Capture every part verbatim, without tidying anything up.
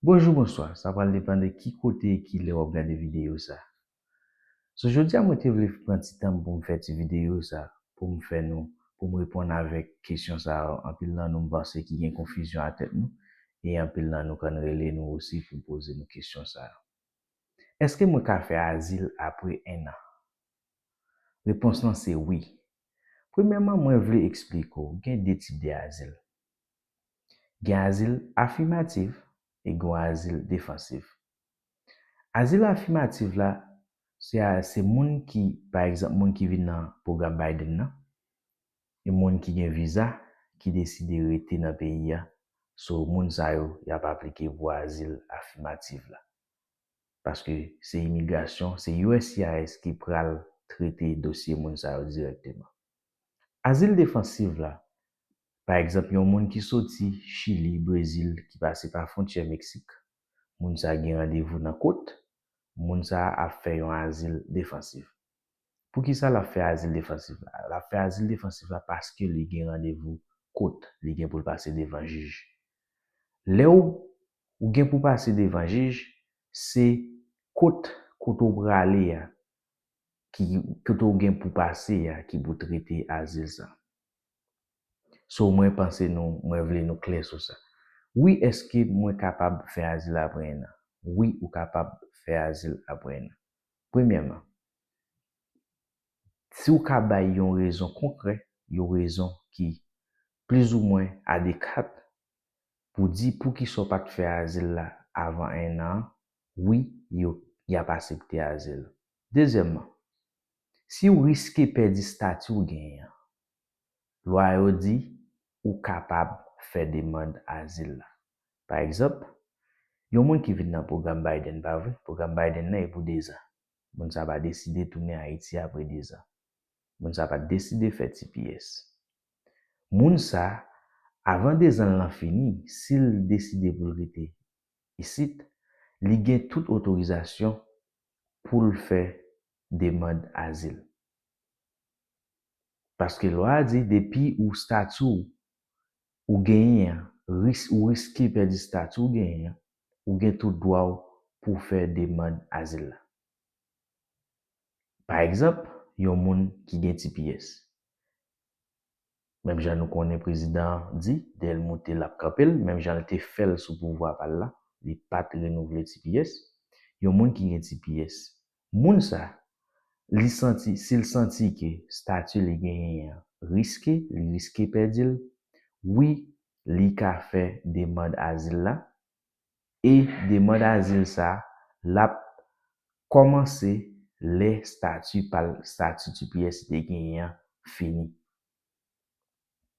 Bonjou, bonswa, sa pral depann de ki kote e ki lè w ap gade videyo sa. So, jodi a mwen te vle pran ti tan m pou m fè ti videyo sa, pou m fè nou, pou m reponn avèk kesyon sa yo. Anpil nan nou m panse ki gen konfizyon a tèt nou, e anpil nan nou konn rele nou osi pou poze nou kesyon sa yo. Èske mwen ka fè azil apre en an? Repons lan se wi. Premyèman, mwen vle eksplike w, gen de tip de azil. Gen azil afimatif e gen azil defansif. Azil afimatif la, se a, se moun ki, pa egzanp, moun ki vin nan pwogram Biden nan, e moun ki gen viza, ki deside rete nan peyi a, so moun sa yo, y ap aplike pou azil afimatif la. Paske se imigrasyon, se U S C I S ki pral trete dosye moun sa yo dirèkteman. Azil defansif la, pa egzanp, yon moun ki soti Chili, Brezil, ki pase pa fwontyè Meksik, moun sa gen randevou nan kot, moun sa ap fè yon azil defansif. Poukisa l ap fè azil defansif la? L ap fè azil defansif la paske li gen randevou kot, li gen pou l pase devan jij. Lè w, ou gen pou pase devan jij, se kot, kote w prale a, ki, kote w gen pou pase a, ki pou trete azil sa. So, mwen panse nou, mwen vle nou klè sou sa. Wi, èske mwen kapab fè azil apre en an? Wi, ou kapab fè azil apre en an. Premyèman, si w ka bay yon rezon konkrè, yon rezon ki plizoumwen adekat pou di poukisa w pa t fè azil la avan en an, wi, yo, y ap aksepte azil. Dezyèmman, si w riske pèdi estati w genyen an, lwa yo di ou kapab fè demann azil la. Pa egzanp, yon moun ki vin nan pwogram Biden, pa vre? Pwogram Biden nan e pou dezan. Moun sa pa deside tounen Ayiti apre dezan. Moun sa pa deside fè T P S. Moun sa, avan dezan lan fini, si l deside pou l rete isit, li gen tout otorizasyon pou l fè demann azil. Paske lwa a di depi ou estati w ou genyen an, ris-, ou riske pèdi estati w genyen an, ou gen tout dwa w pou w fè demann azil la. Pa egzanp, yon moun ki gen T P S. Menm jan nou konnen prezidan an di, dèyè l moute l ap kanpe l, menm jan l te fè l sou pouvwa pa l la, li pa t renouvle T P S. Yon moun ki gen T P S, moun sa, li santi, si l santi ke estati li genyen an riske, li riske pèdi l, wi, li ka fè demann azil la, e demann azil sa, l ap kòmanse lè estati pa l, estati T P S li te genyen an fini.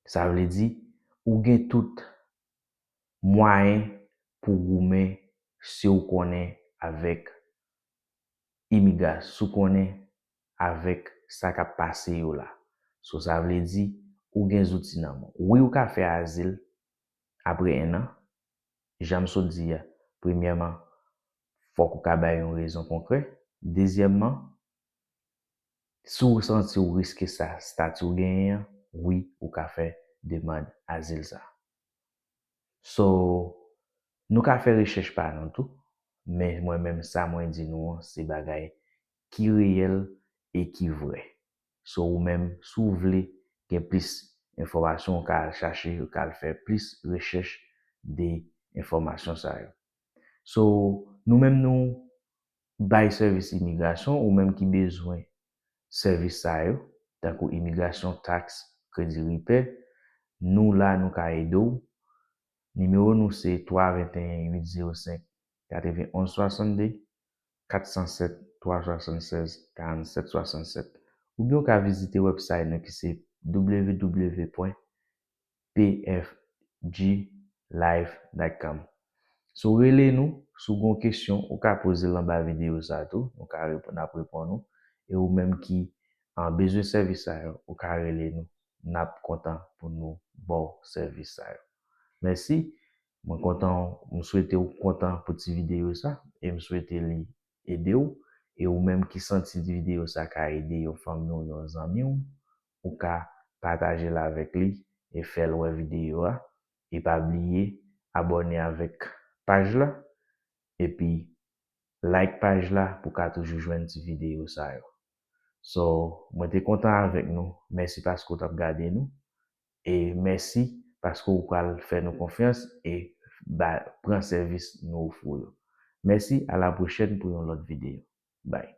Sa vle di, ou gen tout mwayen pou goumen si w konnen avèk imigra-, si w konnen avèk sa k ap pase yo la. So, sa vle di, ou gen zouti nan men w. Wi, ou ka fè azil apre en an. Jan m sot di a, premyèman, fòk ou ka bay yon rezon konkrè. Dezyèmman, si w santi w riske sa estati w genyen an, wi, ou ka fè demann azil sa. So, nou ka fè rechèch pa nou tou, men mwen menm sa mwen di nou an, se bagay ki reyèl e ki vrè. So, ou menm, si w vle gen plis enfòmasyon, ou ka al chache, ou ka al fè plis rechèch de enfòmasyon sa yo. So, nou menm nou bay sèvis imigrasyon, ou menm ki bezwen sèvis sa yo, tankou imigrasyon, taks, kredi ripè, nou la, nou ka ede w. Nimewo nou se twa venteyen uit zewo senk katrevenonz swasannde, kat san sèt twa swasannsèz karannsèt swasannsèt. Oubyen ou ka vizite website nou ki se w w w pwen p f g life dot com. So, rele nou, si w gen yon kesyon, ou ka poze l anba videyo sa a tou, nou ka reponn, n ap reponn ou. E ou menm ki, ah, bezwen sèvis sa yo, ou ka rele nou, n ap kontan pou nou ba w sèvis sa yo. Mèsi, mwen kontan, m swete w kontan pou ti videyo sa, e m swete li ede w, e ou menm ki santi videyo sa ka ede yon fanmi w, yon zanmi w, ou ka pataje l avèk li e fè l wè videyo a. E pa bliye abòne avèk paj la, epi like paj la pou ka toujou jwenn ti videyo sa yo. So, mwen te kontan avèk nou. Mèsi paske w t ap gade nou. E mèsi paske w pral fè nou konfyans e ba, pran sèvis nou ofri w yo. Mèsi, a la pwochèn pou yon lòt videyo. Bye.